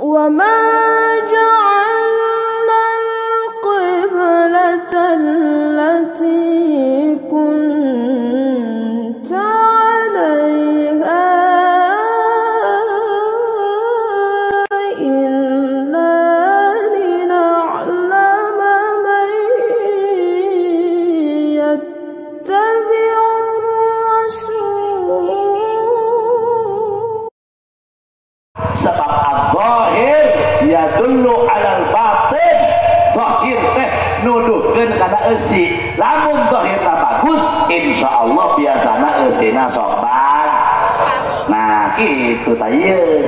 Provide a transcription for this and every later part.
وما جعلنا القبلة التي كنت عليها إلا لنعلم من يتبع الرسول. Sebab al-zahir yadullu alal batin. Zahir teh nuduhkeun kana eusi. Lamun zahirna bagus, insyaallah biasana eusina sok. Nah, kitu tah ieu.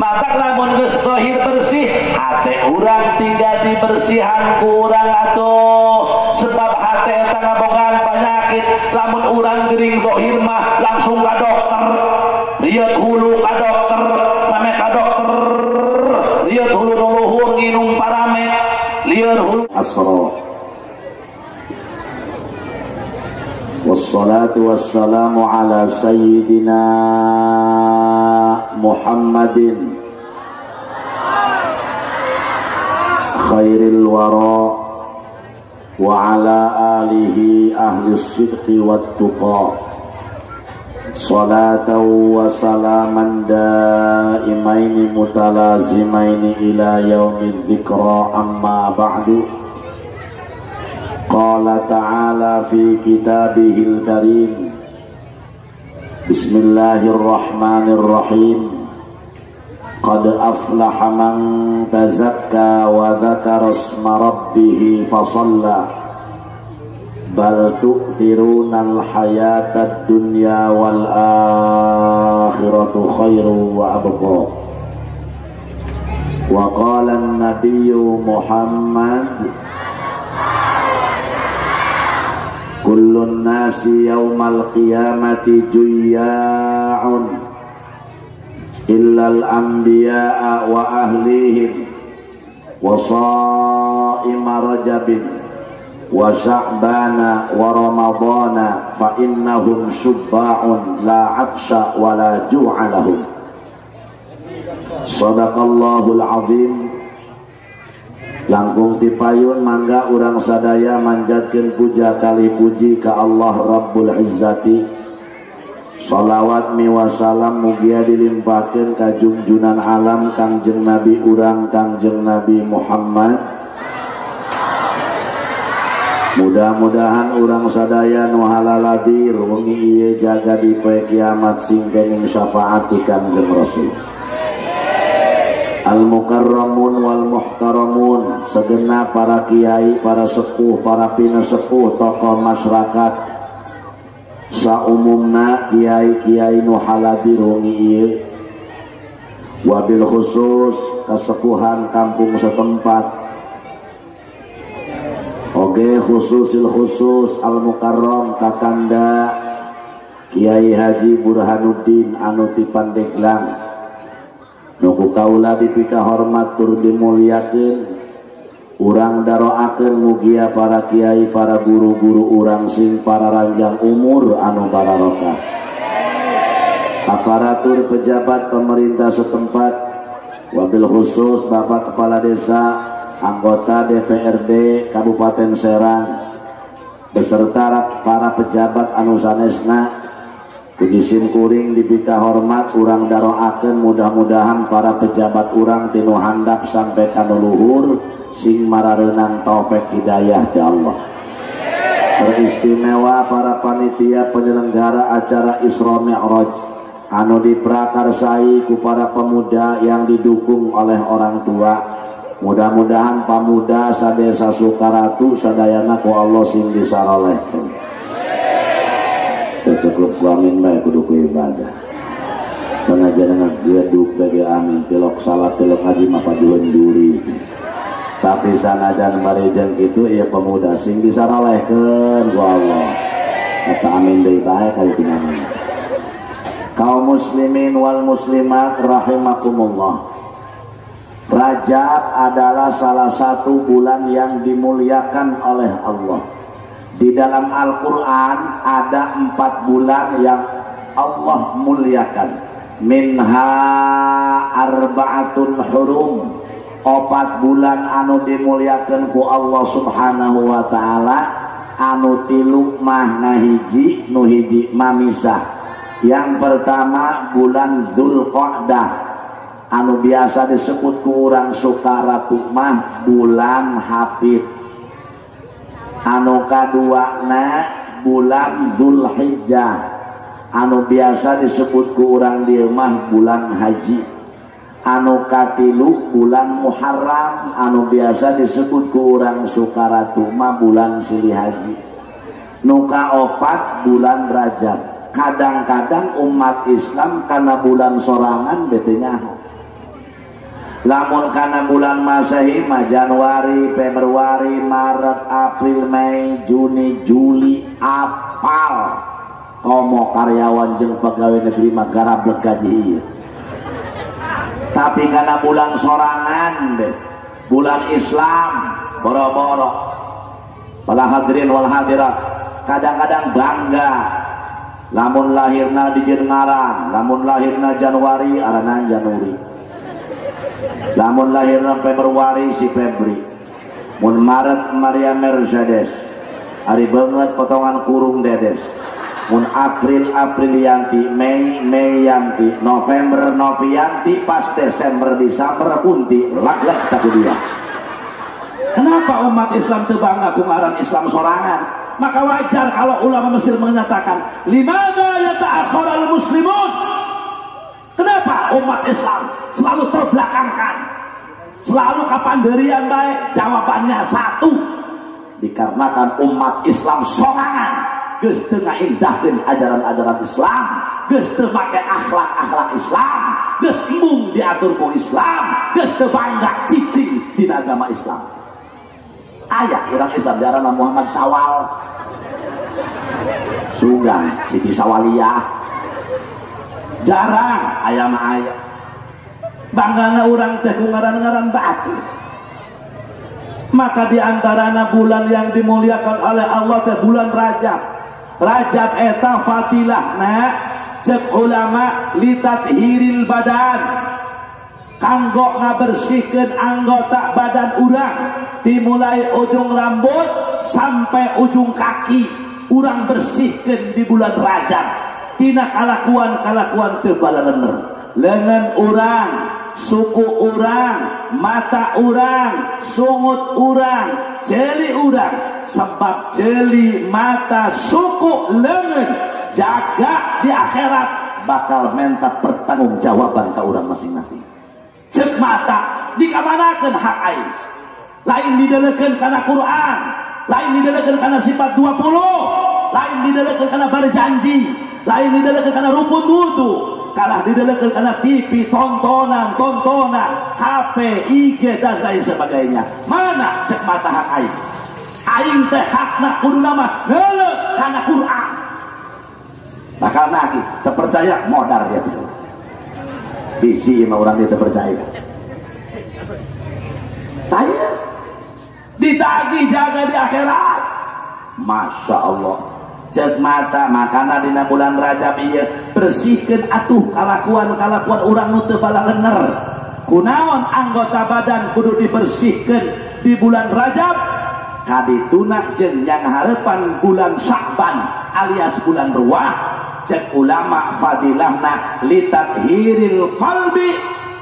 Matak lamun geus zahir bersih, hate urang tinggal dibersihan ku urang atuh. Sebab hate eta ngabogaan penyakit. Lamun urang gering zahir mah langsung ka dokter. Lihat hulu ka dokter, mame ka dokter. Lihat hulu luhur nginum paramet. Lihat hulu asra. Wassalatu wassalamu ala sayyidina Muhammadin khairil wara wa ala alihi ahli sidqi wat tuqa. Salatan wa salaman daimaini mutalazimaini ila yaumidz dzikra, amma ba'du. Qala ta'ala fi kitabihil karim, bismillahirrahmanirrahim. Qad aflaha man tazakka wa dzakara asma rabbih fasalla. Bal tu'thiruna al-hayata ad-dunya wal akhiratu khairu wa abqa. Wa qala an-nabiyyu Muhammad, kullun nasi yawmal qiyamati juyya'un illal anbiya'a wa ahlihim wa sha'ima rajabin wa sya'bana wa ramadana fa innahum syubba'un la 'atsha wa la ju'a lahum. Shadaqallahul azim. Langkung tipayun mangga urang sadaya manjatkeun puja kali puji ka Allah Rabbul Izzati. Salawat miwasalam mugia dilimpahkeun ka junjunan alam Kangjeng Nabi urang Kangjeng Nabi Muhammad. Mudah-mudahan urang sadaya nu halaladir wengi ieu jaga di poe kiamat sing kenging syafaat ti Kangjeng Rasul. Al mukarramun wal muhtaramun, segenap para kiai, para sepuh, para pinesepuh, tokoh masyarakat saumumna kiai-kiai nu haladir wengi ieu, wabil khusus kasepuhan kampung setempat. Oke, khususil khusus al mukarram kakanda Kiai Haji Burhanuddin anu ti Pandeglang, nu ku kaula dipika hormat tur dimuliakeun. Urang daroakeun mugia para kiai, para guru-guru urang sing para ranjang umur anu bararokah. Aparatur pejabat pemerintah setempat, wabil khusus Bapak Kepala Desa, anggota DPRD Kabupaten Serang beserta para pejabat anu sanesna, kudisim kuring dipika hormat urang daroakeun mudah-mudahan para pejabat urang tinu handap sampai ka nu luhur sing marareunang taufik hidayah ti Allah. Teristimewa para panitia penyelenggara acara Isra Mi'raj anu diprakarsai ku para pemuda yang didukung oleh orang tua. Mudah-mudahan pamuda sadesa Sukaratu sadayana ku Allah sing disarolehkeun. Cukup ku amin bae kudu ku ibadah. Sanajan ngageduk bagi amin tilok salat tilok haji mah paduan duri. Tapi sanajan bari jeung kitu ieu pemuda sing disarolehkeun ku Allah. Kata amin deui bae ka ditu. Kaum muslimin wal muslimat rahimakumullah. Rajab adalah salah satu bulan yang dimuliakan oleh Allah. Di dalam Al-Quran ada 4 bulan yang Allah muliakan. Minha arba'atun hurum, 4 bulan anu dimuliakeun ku Allah Subhanahu wa taala, anu 3 mah ngahiji, nu hiji mamisah. Yang pertama bulan Dzulqa'dah, anu biasa disebut ku urang Sukaratu mah bulan Hafid. Anu kaduana bulan Dzulhijjah, anu biasa disebut ku urang dieu mah bulan haji. Anu katilu bulan Muharram, anu biasa disebut ku urang Sukaratu mah bulan Silih Haji. Nu kaopat bulan Rajab. Kadang-kadang umat Islam karena bulan sorangan bete nyaho. Lamun kana bulan Masehi mah Januari, Februari, Maret, April, Mei, Juni, Juli, apal. Komo karyawan jeung pegawai negeri mah garablek gaji ieu. Tapi karena bulan sorangan deh, bulan Islam, boro-boro. Para hadirin wal hadirat, kadang-kadang bangga lamun lahirna di ngaran, lamun lahirna Januari aranan Januri. Lamun lahirna Februari si Febri. Mun Maret Maria Mercedes. Ari banget potongan kurung dedes. Mun April Aprilianti, Mei Meiyanti, November Novianti, pas Desember Desember Kunti, laglek tak dia. Kenapa umat Islam teu bangga ku ngaran Islam sorangan? Maka wajar kalau ulama Mesir menyatakan limadza yata'akhkharal muslimun? Kenapa umat Islam selalu terbelakangkan? Selalu kapanderian baik? Jawabannya satu, dikarenakan umat Islam sorangan geus teu ngaindahkeun ajaran-ajaran Islam, geus teu make akhlak-akhlak Islam, geus embung diatur ku Islam, geus teu bangga cicing dina agama Islam. Aya urang Islam diarana Muhammad Sawal, sugan Siti Sawaliyah, jarang aya mah aya. Banggana urang teh ku ngaran-ngaran batu. Maka diantarana bulan yang dimuliakan oleh Allah teh bulan Rajab. Rajab eta fadilahna cek ulama litathiril badan, kanggo ngabersihkeun anggota badan urang dimulai ujung rambut sampai ujung kaki urang bersihkeun di bulan Rajab tina kalakuan-kalakuan teu balener. Lengan urang, suku urang, mata urang, sungut urang, jeli urang. Sebab jeli, mata, suku, lengan jaga di akhirat bakal minta pertanggungjawaban ke urang masing-masing. Cek mata dikamanakeun hak aing, lain didelekeun kana Quran, lain didelekeun kana sifat 20, lain didelekeun kana berjanji, lain didelekeun kana rukun wudu, kalah didelekeun kana TV, tontonan, HP, IG dan lain sebagainya. Mana cek mata hak aing? Aing teh hakna kudu nama ngeuleuh kana Quran. Bakal nagih, terpercaya modar dia tuh. Bisi mah urang dia terpercaya. Tanya ditagih jaga di akhirat. Masya Allah. Cek mata makana dina bulan Rajab ieu bersihkeun atuh kalakuan-kalakuan urang nu teu balalener. Kunaon anggota badan kudu dibersihkeun di bulan Rajab? Kadituna jeung yang harapan bulan Sya'ban alias bulan ruah. Cek ulama fadilahna litathiril qalbi,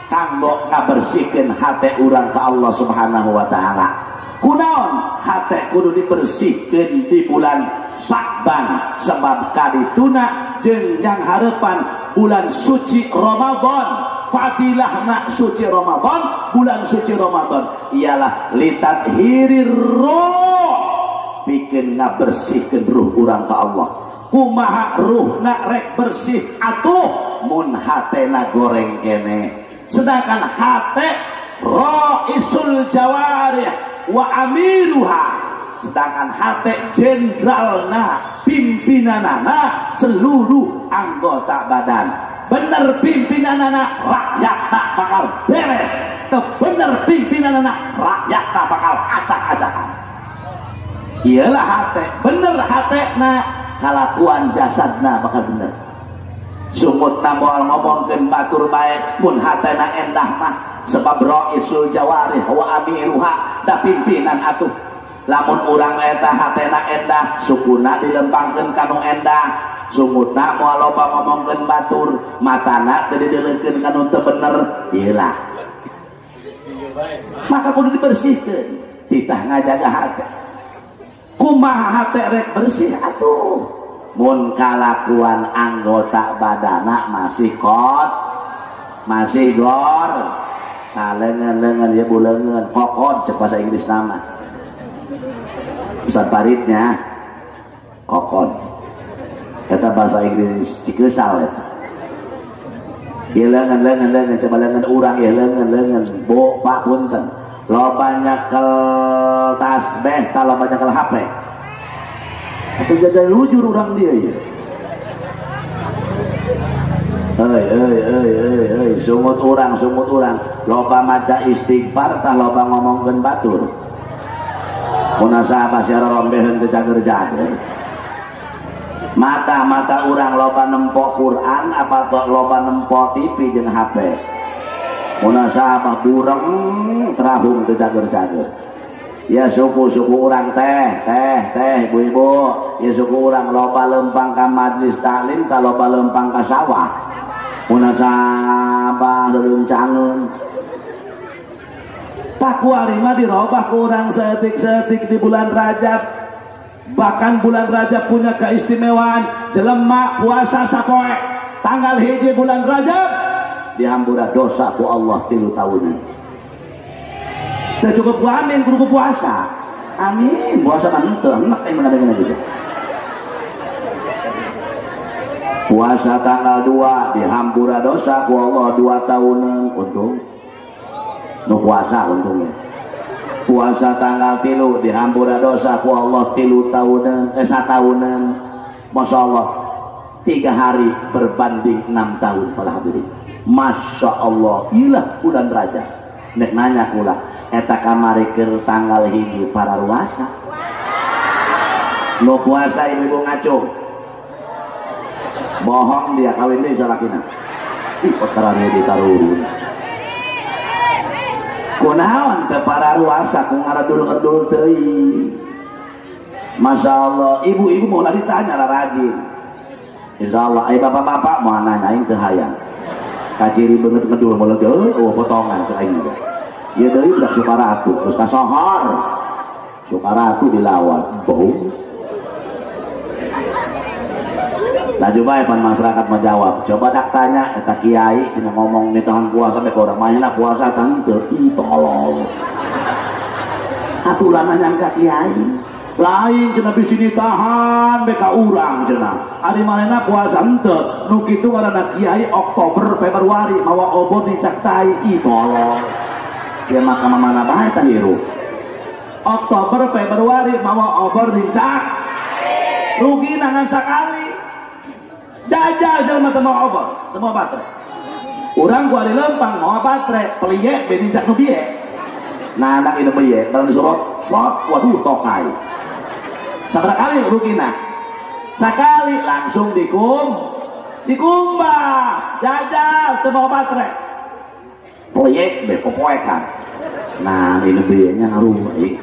kanggo ngabersihkeun hate urang ka Allah Subhanahu wa taala. Kunaon hate kudu dibersihkeun di bulan Sya'ban? Sebab kadituna jeung yang harapan bulan suci Ramadan. Fadilahna suci Ramadan, bulan suci Ramadan ialah litathirir ruh, bikin ngabersihkeun ruh urang ka Allah. Kumaha ruhna rek bersih atuh mun hatena goreng kene. Sedangkan hate raisul jawarih wa amiruha, sedangkan hate jenderalna, pimpinanana seluruh anggota badan. Bener pimpinanana rakyat tak bakal beres, bener pimpinanana rakyat tak bakal acak-acakan. Iyalah hate, bener hate na kalakuan jasadna bakal bener. Sungutna moal ngomongkeun batur bae mun hatena endah mah sebab raisul jawarih wa amiruha da pimpinan atuh. Lamun urang eta hatena endah sukuna dilempangkeun ka nu endah, sungutna moal loba ngomongkeun batur, matana teu dideulekeun ka nu teu bener, ieu lah. Maka kudu dibersihkeun, titah ngajaga hate. Kumaha hate rek bersih atuh? Mun kalakuan anggota badana masih kot, masih gor, nah lengan-lengan ya bu lengan, kokon cek bahasa Inggris nama. Ustaz Faridnya kokon. Kata bahasa Inggris cikesal eta. Ya lengan lengan lengan coba lengan urang ya lengan lengan bo pak punten. Loba nyekel tasbih, ta loba nyekel HP. Atau jaga lujur orang dia ya. Hei hei hei hei hei sungut urang loba maca istighfar tah loba ngomongkeun batur. Munasabah siara rombeheun teu cager-cager. Mata-mata urang loba nempo Quran apa loba nempo TV jeung HP. Munasabah bureng terahung teu cager-cager. Ya suku-suku urang teh teh teh ibu-ibu, ya suku urang loba lempang ka majlis taklim ta loba lempang ka sawah. Munasabah leuncangeun. Takwa lima dirobah ku urang seetik-seetik di bulan Rajab. Bahkan bulan Rajab punya keistimewaan, jelema puasa sapoe tanggal 1 bulan Rajab dihampura dosa ku Allah 3 tahunan. Teu cukup ku amin kudu puasa. Amin, puasa mah henteu, enek yang mengadengkeun juga. Puasa tanggal 2 dihampura dosa ku Allah 2 tahunan, untung. Nu puasa untungnya. Puasa tanggal 3 dihampura dosa ku Allah 3 tahunan, 1 tahunan. Masya Allah, 3 hari berbanding 6 tahun para hadirin. Masya Allah, ilah bulan Rajab. Nek nanya kula, eta kamari keur tanggal 1 para ruasa. Nu puasa ibu-ibu ngaco. Bohong dia kawin deui salakina. Ih, perkara ditarurun. Kunaon teu para ruasa ku ngaradul-radul teuing. Masya Allah, ibu-ibu mau ditanya lah rajin. Insya Allah, ayo bapak-bapak mau nanya aing teu hayang. Kaciri beungeut ngedul moal geuleuh eueuh potongan cek aing juga. Ieu deui budak Sukaratu, geus kasohor. Sukaratu dilawan, bohong. Laju bae pan masyarakat menjawab. Coba dak tanya eta kiai cenah ngomong nitahan puasa sampai ke orang mainna puasa tangteu ih tolol. Atuh lah nanya ka kiai. Lain cenah bisi ditahan be ka urang cenah. Ari manehna puasa henteu, nu kitu ngaranna kiai Oktober Februari mawa obor dicak tai ih tolol. Dia mah ka mana bae tah hirup. Oktober Februari mawa obor dicak. Rugi nangan sakali. Jajal jelema teu mawa obor, teu mawa baterai. Urang ku ari lempang mawa baterai, peliye be nincak nu bieu. Nah, anak ini beye, barang disorot, slot, waduh tokai. Sabaraha kali rugina? Sakali langsung dikumbah, jajal teu mawa baterai. Proyek be popoekan. Nah, ini beye-nya ngaruh euy.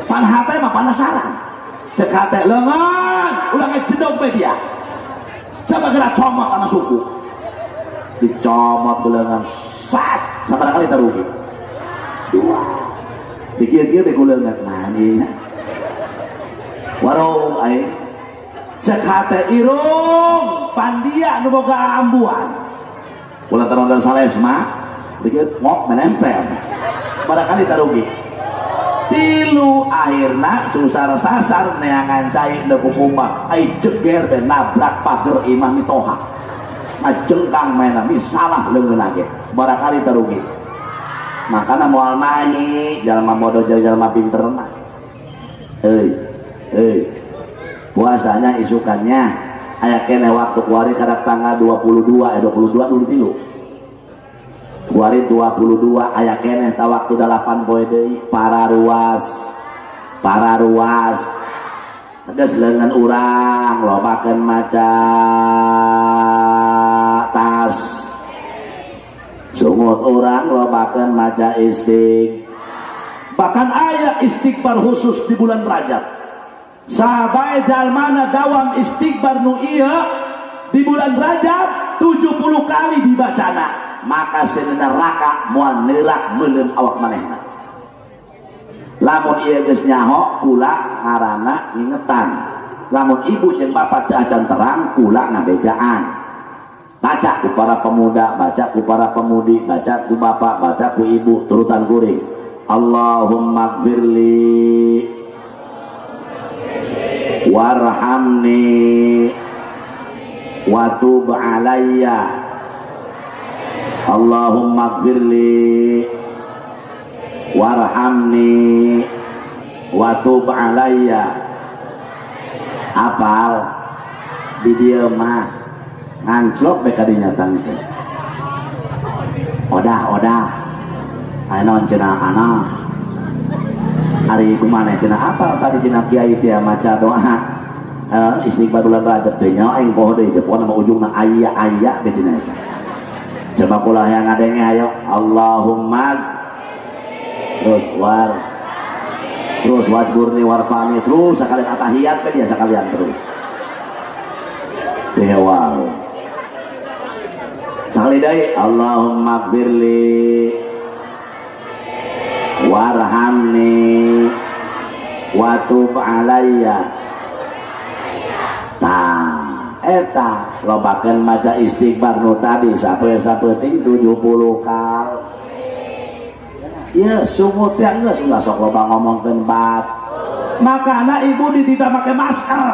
Pan hate mah penasaran. Cek hate leungeun, ulah ngejedog be dia. Coba gerak comot anak suku. Dicomot leungeun sat, sabaraha kali tarugi? 2. Dikir-kir be kuleungeun. Nah, ini warung aing. Cek hate irung pandia nu boga ambuan. Ulah taronton salesma, dikir ngok menempel. Barangkali tarugi. 3 akhirna susar sasar neangan cai nu kukumbah. Ai jeger be nabrak pager imah mitoha. Ngajengkang maena mi salah leungeun ge. Barangkali tarugi. Makana moal mahi jalma bodoh jeung jalma pinter mah. Heuy. Heuy. Puasanya isukannya aya keneh waktu kuari kadak tanggal 22 22 dulu tilu. Kuari 22 aya keneh ta waktu 8 poe deui para ruas. Para ruas. Tegas leungeun urang lobakeun maca Sungut urang lobakeun maca istighfar. Bahkan aya istighfar khusus di bulan Rajab. Sabae jalmana dawam istighfar nu ieu di bulan Rajab 70 kali dibacana, maka seuneu neraka moal neurak meuleum awak manehna. Lamun ieu geus nyaho kula ngaranna ngingetan. Lamun ibu jeung bapak teu acan terang kula ngabejaan. Baca ku para pemuda, baca ku para pemudi, baca ku bapak, baca ku ibu, turutan kuring. Allahumma gfirli warhamni wa tub alayya. Allahumma gfirli warhamni wa tub alayya. Apal di dieu mah nganclok bae kadinya tangke. Odah odah aya naon cenah ana ari kumaha cenah apal tadi cenah kiai teh maca doa istighfar bulan Rajab teh nya aing poho deui jepona mah ujungna aya aya bae cenah. Coba kula yang ngadenge ayo Allahumma terus war terus wajburni warfani terus sekalian atahiyat bae dia sekalian terus. Wow. Sekali deui Allahumma gfirli warhamni wa tub alayya. Tah eta lobakeun maca istighfar nu tadi sapoe-sapoeuting 70 kali. Ieu sungut teh geus ulah sok loba ngomongkeun bat. Makana ibu dititah make masker.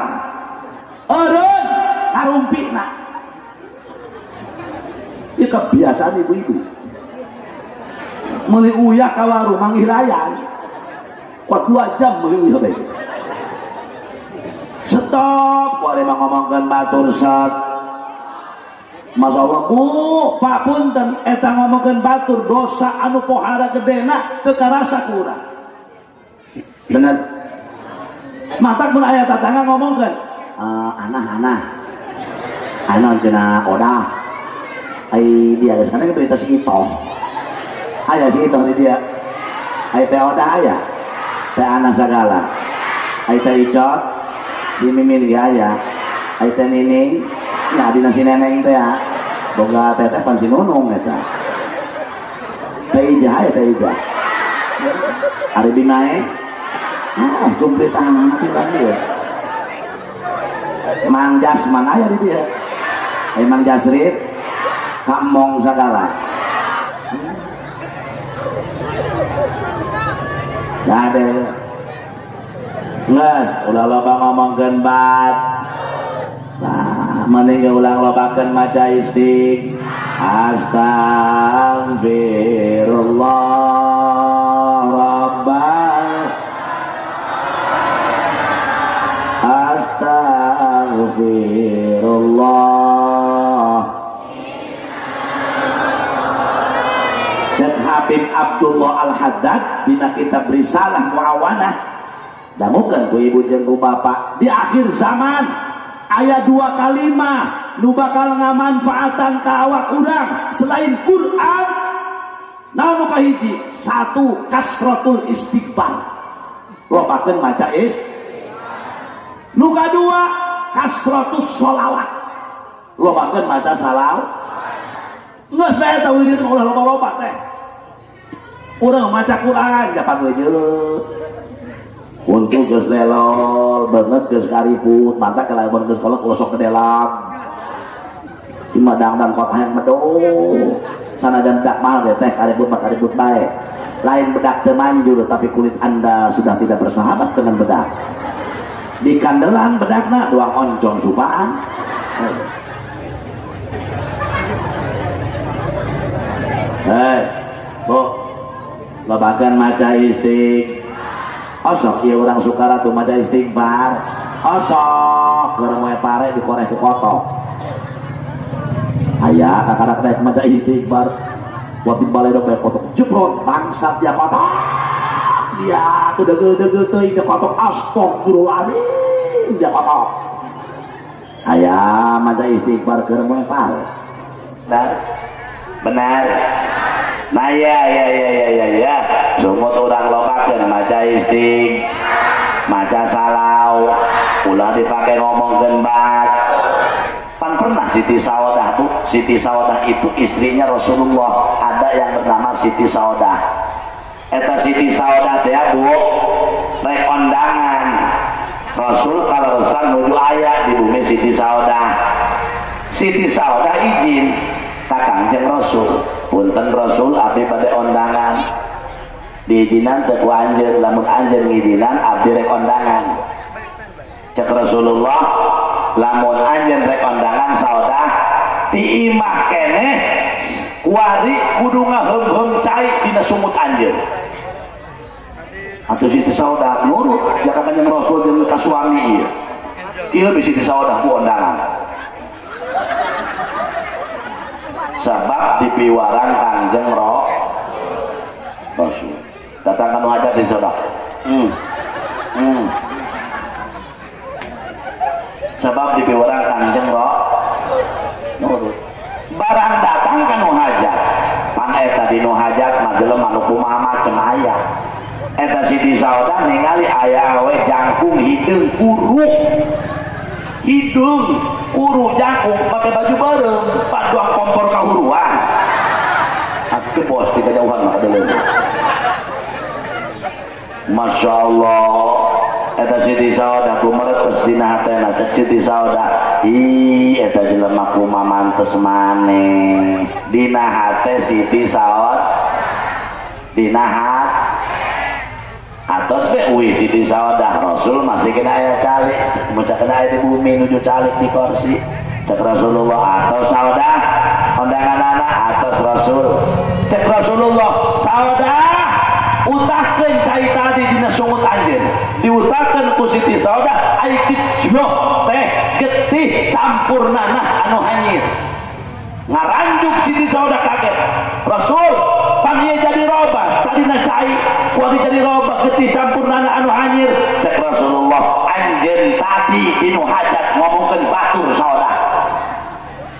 Eureun karumpina. Ieu kebiasaan ibu-ibu. Meuli uyah ka warung manggih layan. Kuat 2 jam meuli uyah bae. Stop, boleh ngomongkeun batur set. Masya Allah, bu, Pak punten eta ngomongkeun batur dosa anu pohara gedena teu karasa ku urang. Bener. Matak mun aya tatangga ngomongkeun, anah-anah. Anu cenah odah. Ai dia geus kana berita si Itoh. Aya si Itoh di dia. Ai teh odah aya. Teh anah sagala. Ai teh Icot, si Mimin ge aya. Ai teh Nining, nya adina si Neneng teh ya. Boga teteh pan si Nunung eta. Teh Ijah aya teh Ijah. Ari Bimae. Ah, komplit anak timbang dia. Mang Jasman aya di dia. Ai Mang Jasrit kamong sagala. Ada. Nges, ulah loba ngomongkeun bat. Nah, mending ge ulang lobakeun maca istighfar. Astagfirullah rabbal Astagfirullah. Cek Habib Abdullah Al-Haddad dina kitab Risalah Muawanah damukeun ku ibu jeung ku bapak di akhir zaman aya 2 kalimah nu bakal ngamanfaatan ka awak urang selain Quran. Naon nu kahiji? 1 kasratul istighfar, lobakeun maca is. Nu kadua kasratus sholawat, lobakeun maca salawat. Geus bae eta wirid mah ulah loba-loba teh. Urang maca Quran japan weujeut. Untung geus lelol banget geus kariput, mantap lamun geus kolot ulah sok kedelam. Ieu mah dangdang kot hayang medo. Sanajan bedak mahal ge teh kariput mah kariput bae. Lain bedak teu manjur tapi kulit Anda sudah tidak bersahabat dengan bedak. Di kandelan bedakna doang oncom supaan. Hei, Bu, lobakeun maca istighfar. Osok ieu urang Sukaratu maca istighfar. Osok keur moe pare dikoreh ku kotok. Aya kakarak rek maca istighfar. Waktu baledog bae kotok jebrot bangsat dia kotok. Dia tuh degel-degel teuing dia kotok astagfirullahaladzim dia kotok. Aya maca istighfar keur moe pare. Benar. Benar. Nah ya ya ya ya ya ya sumut urang lobakeun maca istig maca salau ulah dipake ngomongkeun bat. Pan pernah Siti Saudah tuh, Siti Saudah itu istrinya Rasulullah, ada yang bernama Siti Saudah. Eta Siti Saudah teh Bu rek ondangan Rasul kaleresan nuju aya di bumi Siti Saudah. Siti Saudah izin ka Kangjeng Rasul, punten Rasul abdi bade ondangan. Diizinan teu ku anjeun, lamun anjeun ngizinan abdi rek ondangan. Cek Rasulullah, lamun anjeun rek ondangan Saudah ti imah keneh kuari kudu ngaheum-heum cai dina sumut anjeun. Atuh Siti Saudah nurut ya ka Kanjeng Rasul jeung ka suami ieu. Kieu bi Siti Saudah ku ondangan. Sabab dipiwarang Kanjeng Rasul. Datang ka nu hajat Siti Saudah. Sebab dipiwarang Kanjeng nurut. Barang datang ka nu hajat. Pan eta di nu hajat mah jelema nu kumaha macem aya. Eta Siti Saudah ningali aya awe jangkung hideung kuru. Hidung kuru jangkung pakai baju beureum, paduang kompor kahuruan. Aku bos di kejauhan mah kadeuleun. Masya Allah. Eta Siti Saudah kumeretes dina hatena. Cek Siti Saudah, ih eta jelema kumaha mantes maneh. Dina hate Siti Saudah, dina hate atos be uwi Siti Saudah Rasul masih kena aya calik, muca kena aya di bumi nuju calik di kursi. Cek Rasulullah atos Saudah undangan anak atos Rasul. Cek Rasulullah Saudah utahkeun cai tadi dina sungut anjeun. Diutahkeun ku Siti Saudah ai kijloh teh getih campur nanah anu hanyir. Ngaranjuk Siti Saudah kaget. Rasul pan ieu jadi robah tadina cai kuari jadi robah getih campur nanah anu hanyir. Cek Rasulullah anjeun tadi dinu hajat ngomongkeun batur Saudah.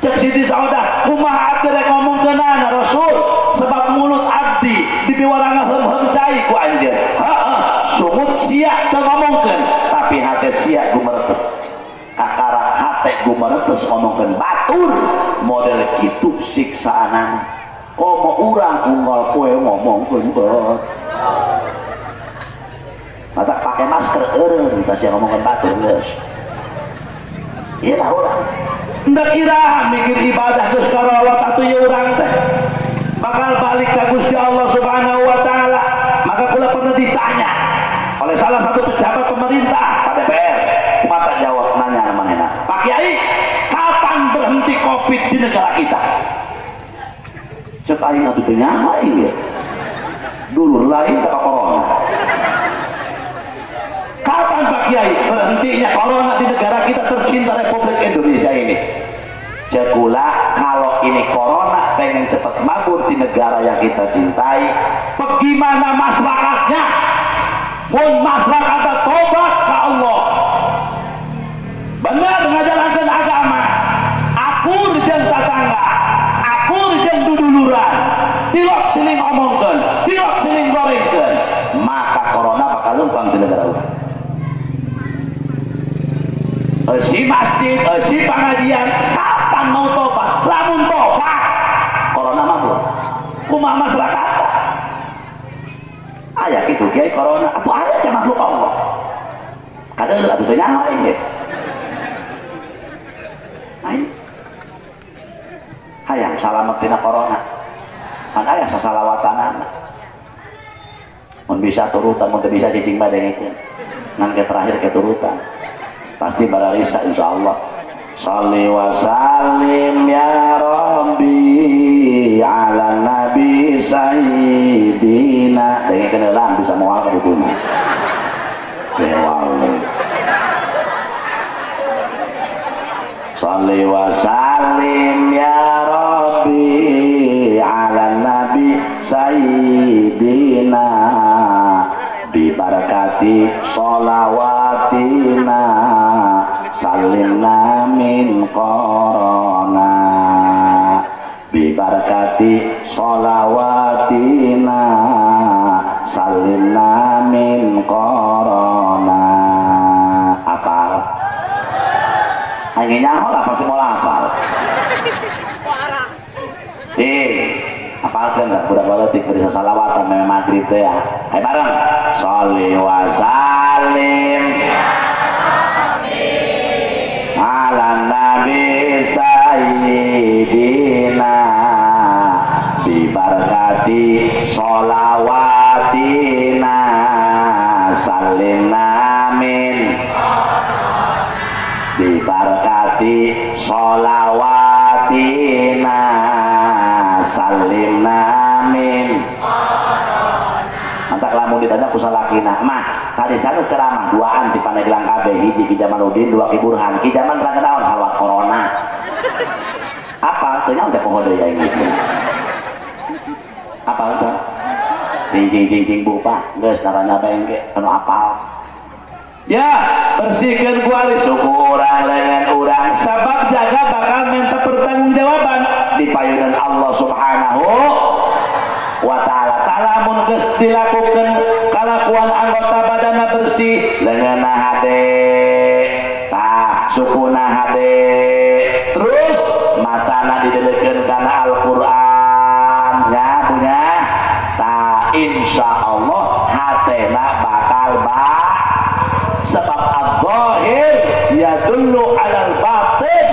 Cek Siti Saudah kumaha abdi rek ngomongkeunana Rasul sebab mulut abdi dipiwarang heum-heum cai ku anjeun. Heeh, sumut sia teu ngomongkeun tapi hate sia gumeretes. Kakarak hate gumeretes ngomongkeun batur model kitu siksaanana. Komo urang unggal poe ngomongkeun batur. Mata pakai masker eureun tah sia ngomongkeun batur geus. Ieu lah urang. Hendak iraha mikir ibadah geus karolot atuh ieu urang teh. Bakal balik ka Gusti Allah Subhanahu wa taala. Maka kula pernah ditanya oleh salah satu pejabat pemerintah Pak DPR. Kumaha jawab nanya manehna. Pak Kiai, kapan berhenti Covid di negara kita? Cek aing atuh teu nyaho aing ieu. Dulur lain teh corona. Kapan Pak Kiai berhentinya corona di negara kita tercinta Republik Indonesia ini? Cek kula, kalau ini corona pengen cepat mabur di negara yang kita cintai, bagaimana masyarakatnya? Mun masyarakat tobat ke Allah, benar ngajalankan agama, akur jeung tatangga, akur jeung duduluran, tilok siling omongkeun, tilok siling gorengkeun, maka corona bakal lempang di negara urang. Si masjid, si pengajian, kapan mau tobat? Lamun tobat, corona mabur. Kumaha masyarakat? Aya kitu kiai corona, atuh aya teh makhluk Allah. Kadeuleu atuh teu nyaho aing ge. Aing hayang salamet tina corona. Pan aya sasalawatanana. Mun bisa turutan, mun teu bisa cicing bae dengekeun. Ngan ke terakhir ke turutan. Pasti bararisa insyaallah. Shalli wa sallim ya Rabbi ala nabi sayyidina. Dengekeun heula bisa moal ka dukuna. Dewa. Shalli wa sallim ya Rabbi ala nabi sayyidina bi barakati sholawatina salimna min corona bi barakati barkati sholawatina salimna min corona. Apal? Aing nyaho lah pasti mau apal. Cing, apalkeun tak budak leutik beri salawatan meme maghrib teh ya. Hayu bareng. Sholli wa sallim ala nabi sayyidina bi barkati sholawatina salimna min bi barkati sholawatina salimna min. Mantak lamun ditanya ku salakina, mah tadi sanu ceramah duaan di Pandeglang kabeh, hiji Ki Jamaluddin, dua Ki Burhan. Ki Jamal terang naon salawat corona. Apa? Teu nyaho teh poho deui aing gitu. Apa teh? Jing jing jing bu Pak, geus naranya bae engke anu apal. Ya, bersihkan kuari suku urang lengan urang sabab jaga bakal minta pertanggungjawaban di payunan Allah Subhanahu wa ta'ala. Lamun geus dilakukeun kalakuan anggota badanna bersih, leungeunna hade, tah sukuna hade, terus matana didelekeun kana Al-Qur'an nya punya, tah insyaallah hatena bakal ba sebab az-zahir yadullu 'alal batin.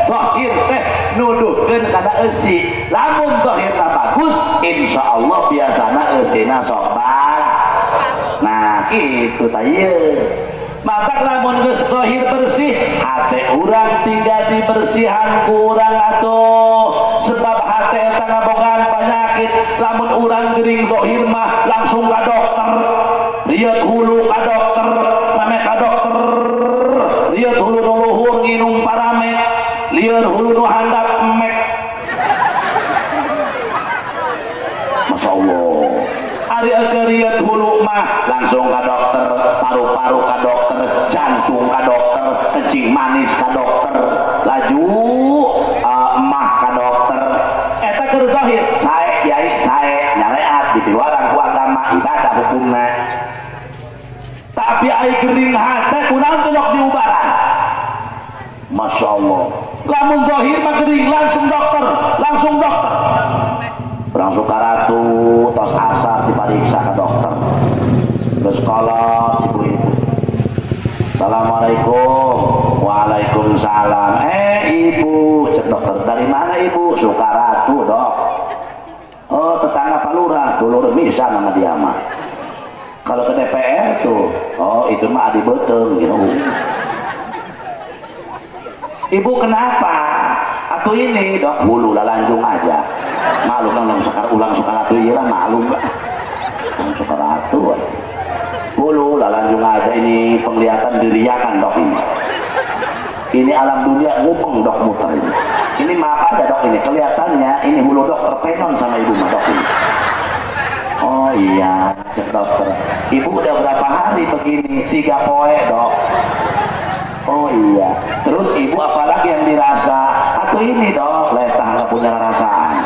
Zahir teh nuduhkeun kana eusi, lamun zahirna bagus insyaallah biasana eusina sok bagus. Nah kitu tah ieu. Matak lamun geus zahir bersih, hate urang tinggal dibersihan ku urang atuh, sebab hate eta ngabogaan penyakit. Lamun urang gering zahir mah langsung ka dokter, rieut hulu ka dokter, mame ka dokter, rieut hulu nu luhur nginum paramek, lieur hulu nu handap emek. Masya Allah. Ari rieut hulu mah langsung ka dokter, paru-paru ka dokter, jantung ka dokter, kencing manis ka dokter, laju emah ka dokter. Eta keur zahir, sae kiai sae nyareat dipiwarang ku agama ibadah hukumna. Tapi ai gering hate kunaon teu dok diubaran. Masya Allah. Lamun zahir mah gering langsung dokter, langsung dokter. Urang Sukaratu tos asar diperiksa ke dokter. Terus kolot ibu-ibu. Assalamualaikum. Waalaikumsalam. Ibu, cek dokter, dari mana ibu? Sukaratu, dok. Oh, tetangga Pak Lurah, dulur bisa nama dia mah. Kalau ke DPR tuh, oh itu mah adi beteng gitu. Ibu kenapa? Atau ini dok, hulu lah lanjung aja. Malu kan ulang sekar ulang Sukaratu iya lah malu mbak. Ulang Sukaratu. Hulu lah lanjung aja, ini penglihatan diriakan dok ini. Ini alam dunia ngupeng dok muter ini. Ini maaf aja dok ini kelihatannya ini hulu dok terpenon sama ibu mah dok ini. Oh iya, cek dokter. Ibu udah berapa hari begini? 3 poe dok. Oh iya. Terus ibu apalagi yang dirasa? Atau ini dok, letah nggak punya rasaan.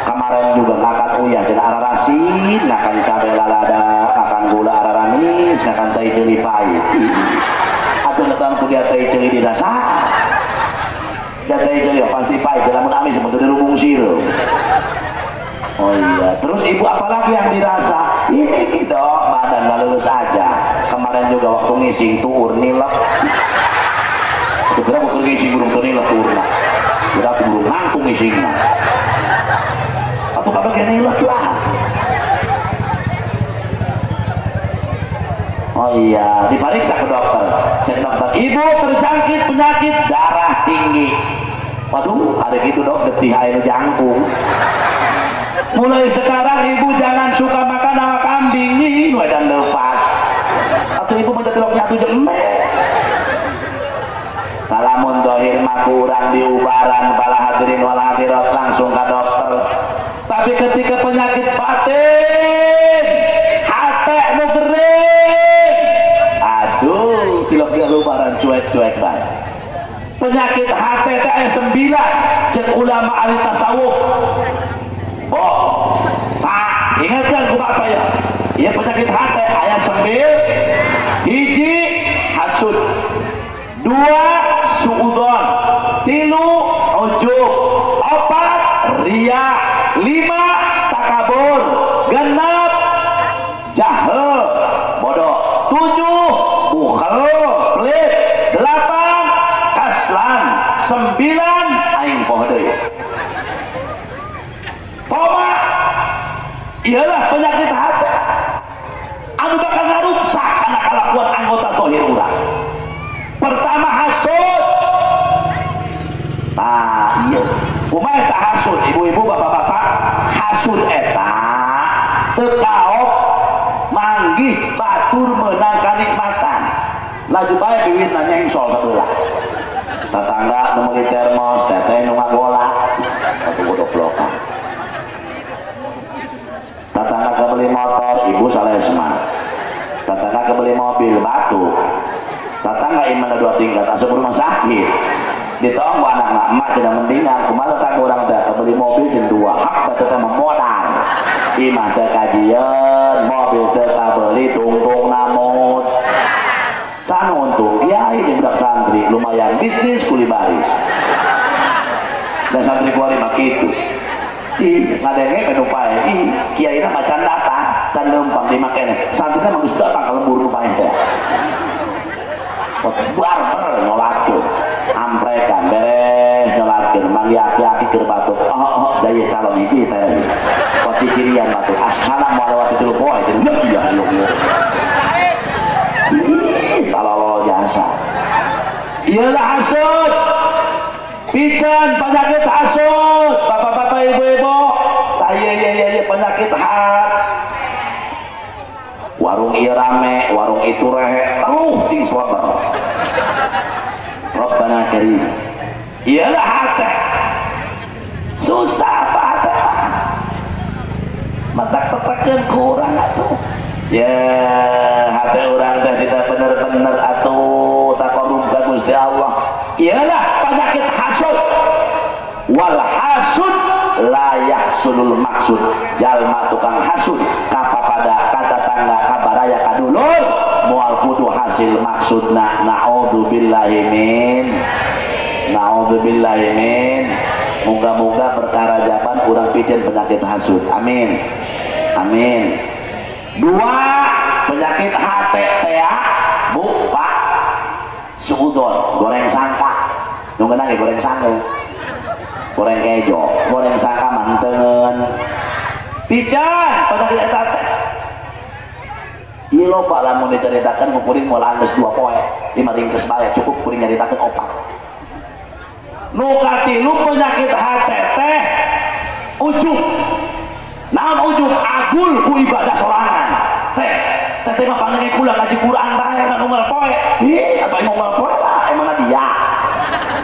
Kemarin juga ngakan uyah, jadi arah rasin, ngakan cabai lalada, ngakan gula arah ramis, ngakan tai jeli pahit. Atau lebang kuliah tai jeli dirasa. Ya tai jeli pasti pahit, lamun amis seperti dirubung sirup. Oh iya. Terus ibu apalagi yang dirasa? Ini dok, badan nggak lulus aja. Kemarin juga waktu ngising tuur nilep. Itu kira waktu ngising burung tuh nilep tuurna. Udah aku burung ngantung ngisingna. Atau kabar kayak nilep lah. Oh iya, diperiksa ke dokter. Cek dokter, ibu terjangkit penyakit darah tinggi. Waduh, ada gitu dok, getih air jangkung. Mulai sekarang ibu jangan suka makan nama kambing ini dan lepas. Atau ibu mencetilok nyatu jemek. Kalamun dohir mah kurang diubaran para hadirin wal hadirat langsung ke dokter. Tapi ketika penyakit batin, hati nu gering, aduh, tilok dia lubaran cuek-cuek bae. Penyakit hati teh 9 cek ulama ahli tasawuf. berapa ya? Iya penyakit hati aya 9. Hiji hasud, 2 suudzon, 3 ujub, 4 riya, 5 takabur, 6 jahil bodoh, 7 bukhel pelit, 8 kaslan, 9 aing poho deui. Toma ialah penyakit hati anu bakal ngaruksak kana kalakuan anggota zahir urang. Pertama hasud. Tah ieu kumaha eta hasud ibu-ibu bapak-bapak? Hasud eta teu kaok manggih batur meunang kanikmatan. Laju bae biwitna nyengsol sabelah. Tetangga nu meuli termos, teteh nu ngagolak, atuh godoblokan. Tetangga kebeli motor, ibu salesma. Tetangga kebeli mobil, batu. Tetangga imana 2 tingkat asup rumah sakit. Ditong ku anakna, emak cenah mendingan kumaha tetangga urang teh kebeli mobil jeung 2 hak teh teh modar. Imah teh kajieun, mobil teh kabeli tungtung namut. Sanu untung kiai jeung budak santri lumayan bisnis kuli baris. Dan santri kuari mah kitu. Ih, ngadenge menu pae. Ih, kiaina mah can datang, can leumpang di makene. Santrina mah geus datang ka lembur nu pae teh. Barber nyolatkeun, amprekan beres nyolatkeun, manggih aki-aki keur batuk. Oh, oh, daya calon hiji teh. Poti cirian batuk. Assalamualaikum warahmatullahi wabarakatuh. Ya Allah. Ih, talolo jasa. Iyalah hasud. Pican penyakit hasud, bapak-bapak ibu-ibu. Tah ieu ieu ieu penyakit hat. Warung ieu rame, warung itu rehe, teluh ting seleber. Rabbana karim. Iyalah hate. Susah apa hate. Matak tetekeun ku urang atuh. Ya, hate urang teh tidak bener-bener atuh taqarrub ka Gusti Allah. Iyalah penyakit hasud. Wal hasud la yahsulul maksud. Jalma tukang hasud kapapada kata tangga kabaraya kadulur moal kudu hasil maksudna. Naudzubillahi min. Naudzubillahi min. Moga-moga perkara jaban urang piceun penyakit hasud. Amin. Amin. 2 penyakit hate teh bu pak suudzon, goreng sangka. Nu ngeunah ge goreng sangu, goreng kejo, goreng sangka mantengeun. Pican penyakit eta teh. Ieu loba lamun dicaritakeun ku kuring moal anggeus 2 poe, 5 ringkes bae cukup kuring nyaritakeun 4. Nu katilu penyakit hate teh ujub. Naon ujub? Agul ku ibadah sorangan. Teh teh mah panenge kula ngaji Quran bae kan unggal poe. Ih, atuh unggal poe lah, emangna dia.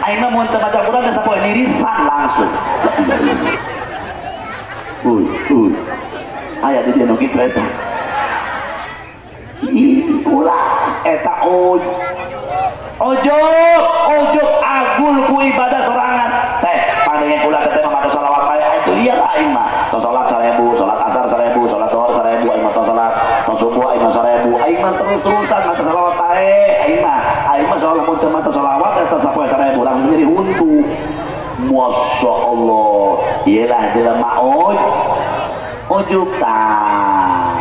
Aing mah mun teu maca Quran geus sapoe nirisan langsung. Uy, uy. Aya di dieu nu kitu eta. Ih, ulah eta ujub. Ujub, ujub agul ku ibadah sorangan. Teh, panenge kula teh mah maca selawat bae. Itu iyalah aing mah. Tos salat 1000, salat asar 1000, salat zuhur 1000, aing mah tos salat tos subuh aing mah 1000. Aing mah terus-terusan maca selawat bae. Aing mah, aing mah salat mun teu maca selawat eta sapoe 1000 langsung nyeri huntu. Masya Allah, iyalah jelema ujub tah.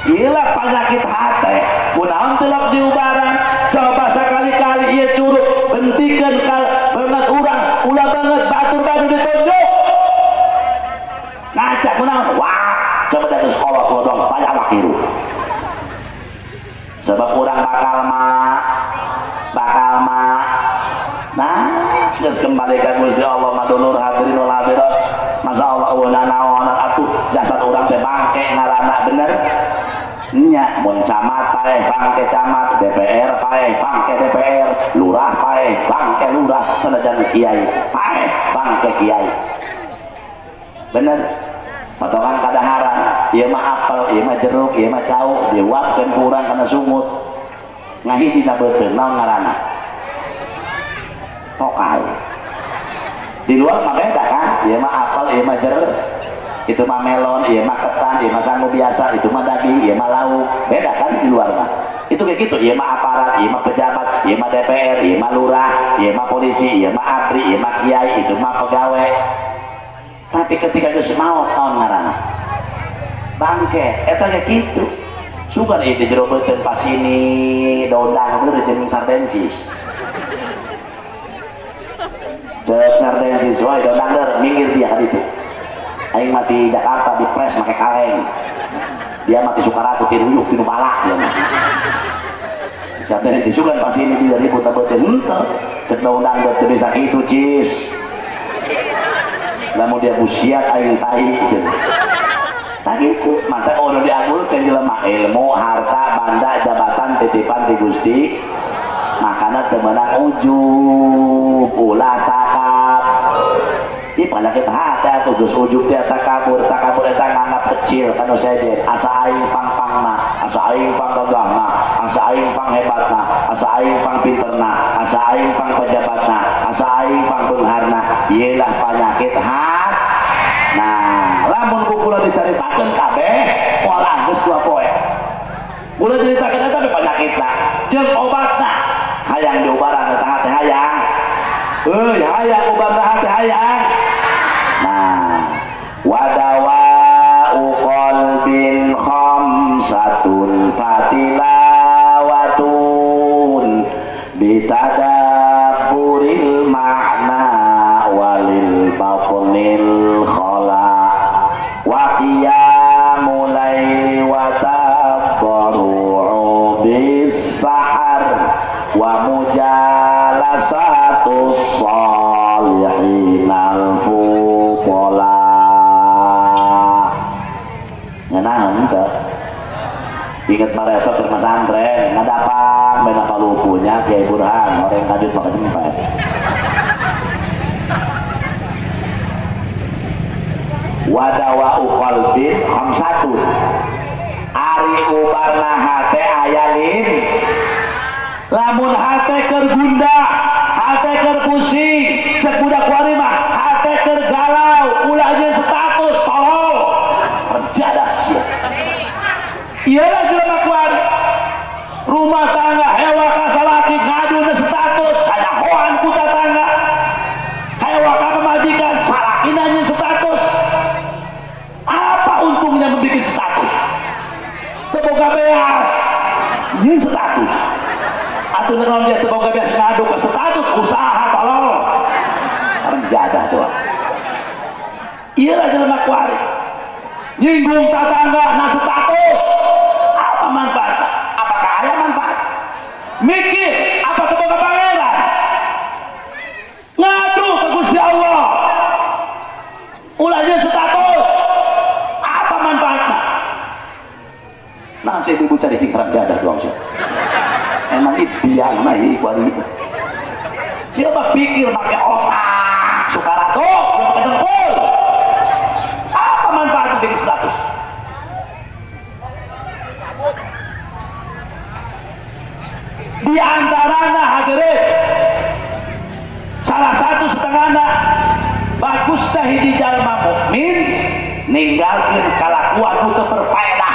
Iyalah penyakit hate. Kunaon teu lok diubaran? Coba sekali-kali ieu curug bentikeun ka banget urang, ulah banget batur badu ditunjuk. Ngaca kunaon? Wah, coba dari sekolah kodong banyak wakiru. Sebab urang bakal mah. Nah, geus kembali ka Gusti Allah madulur hadirin wal hadirat. Masya Allah eueuh nanaonan atuh jasad urang teh bangke ngaranna bener. Nya mun camat paeh bangke camat, DPR paeh bangke DPR, lurah paeh bangke lurah, sanajan kiai paeh bangke kiai. Bener. Patokan kadaharan, ieu mah apel, ieu mah jeruk, ieu mah cau, diwapkeun ku urang kana sungut. Ngahiji na beuteung naon ngaranna? Tokai. Di luar mah beda kan, ieu mah apel, ieu mah jeruk. Itu mah melon, ieu mah ketan, ieu mah sangu biasa, itu mah daging, ieu mah lauk. Beda kan di luar mah. Itu kayak gitu, ieu mah aparat, ieu mah pejabat, ieu mah DPR, ieu mah lurah, ieu mah polisi, ieu mah ABRI, ieu mah kiai, itu mah pegawai. Tapi ketika geus maot naon ngaranna? Bangke, eta kayak gitu. Sugan ieu di jero beuteung pasini dondang deur jeung sardencis. Cek sardencis wae dondang deur minggir dia ka ditu. Aing mati Jakarta di pres make kaleng. Dia mati Sukaratu tiruyuk tinu balak dia mah. Cek sardencis sugan pasini dia ribut beuteung henteu. Cek dondang deur teu bisa kitu cis. Lamun dia busiat aing tai cenah. Tak gitu, mata ono diagulkeun jelema ilmu, harta, banda, jabatan, titipan ti Gusti. Makana teu meunang ujub, ulah takab. Ih penyakit hati atuh geus ujub teh takabur, takabur eta nganggap kecil kanu sejen. Asa aing pang-pangna, asa aing panggagahna, asa aing panghebatna, asa aing pangpinterna, asa aing pangpejabatna, asa aing pangbeungharna. Ieu lah penyakit hati. Nah, lamun ku kula dicaritakeun kabeh, moal anggeus 2 poe. Kula dicaritakeun eta penyakitna, jeung obatna. Hayang diobaran eta hate hayang. Euy, hayang obatna hate hayang. Nah, wadawa'u qalbin khamsatun fatilawatun bitadabburil ma'na walil batnil khala wa qiyamul laili wa tadarru'u bis sahar wa mujalasatus sholihinal fuqala. Ngeunah teu? Ingat bareto keur masantren ngadapang bena palupunya Kiai Burhan orang kajut maka jempet. Wadawa'u qalbin khamsatun. Ari ubarna hate aya lim. Lamun hate keur gunda, hate keur pusing, cek budak kuari mah hate keur galau, ulah jeung status tolol. Rejadah sia. Ieu lah jelema kuari. Rumah tangga hewa ka salaki ngadu status, kanyahoan ku tatangga. Hewa ka pamajikan salakina nyeun status. Apa untungnya membuat status? Teu boga beas, nyeun status. Atuh naon dia teu boga beas ngadu ke status usaha tolol. Renjadah doang. Ieu lah jelema kuari. Nyinggung tatangga na status. Apa manfaatnya? Apakah aya manfaat? Mikir apa teu boga pangeran? Ngadu ke Gusti Allah. Ulah nyeun status. Apa manfaatnya? Nah, saya ibu cari cingkrang jadah doang sih. Emang biang mah ieu kuari. Siapa pikir pakai otak Sukaratu, yang pakai dengkul. Apa manfaatnya bikin status? Di antarana hadirin, salah satu setengahna bagus teh hiji jalma mukmin ninggalkeun kalakuan nu teu berfaedah.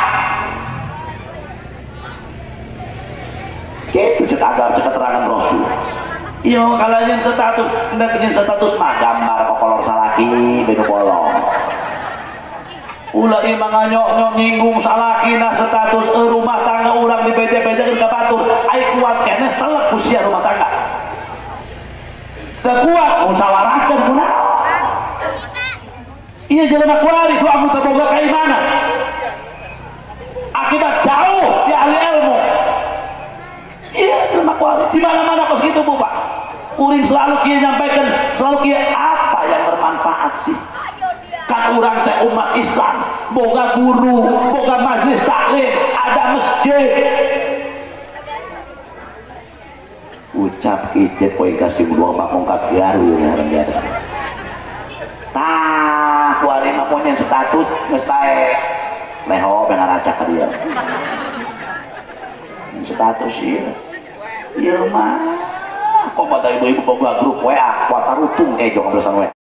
Gitu cek agar cek keterangan Rasul. Iya kalau nyen status, hendak nyen status mah gambar kokolor salaki beda bolong. Ulah ieu mah nganyok-nyok nyinggung salaki na status rumah tangga urang dibeja-bejakeun ka batur, ai kuat keneh telek usia rumah tangga. Teu kuat musyawarahkeun kunaon. Ieu jelema kuari doa nu teu boga kaimanan. Akibat jauh di ahli ilmu. Iya, jelema kuari di mana-mana kos gitu Bu Pak. Kuring selalu kieu nyampaikan, selalu kieu apa yang bermanfaat sih? Kan urang teh umat Islam, boga guru, boga majlis taklim, ada masjid. Ucap kicep poe kasih dua bakong ka garu ngaran dia. Tah, kuari mah punya status geus bae. Leho pengaracak ka dia. Status ieu. Ieu mah kok pada ibu-ibu boga grup WA, kuat tarutung kejo ngablesan WA.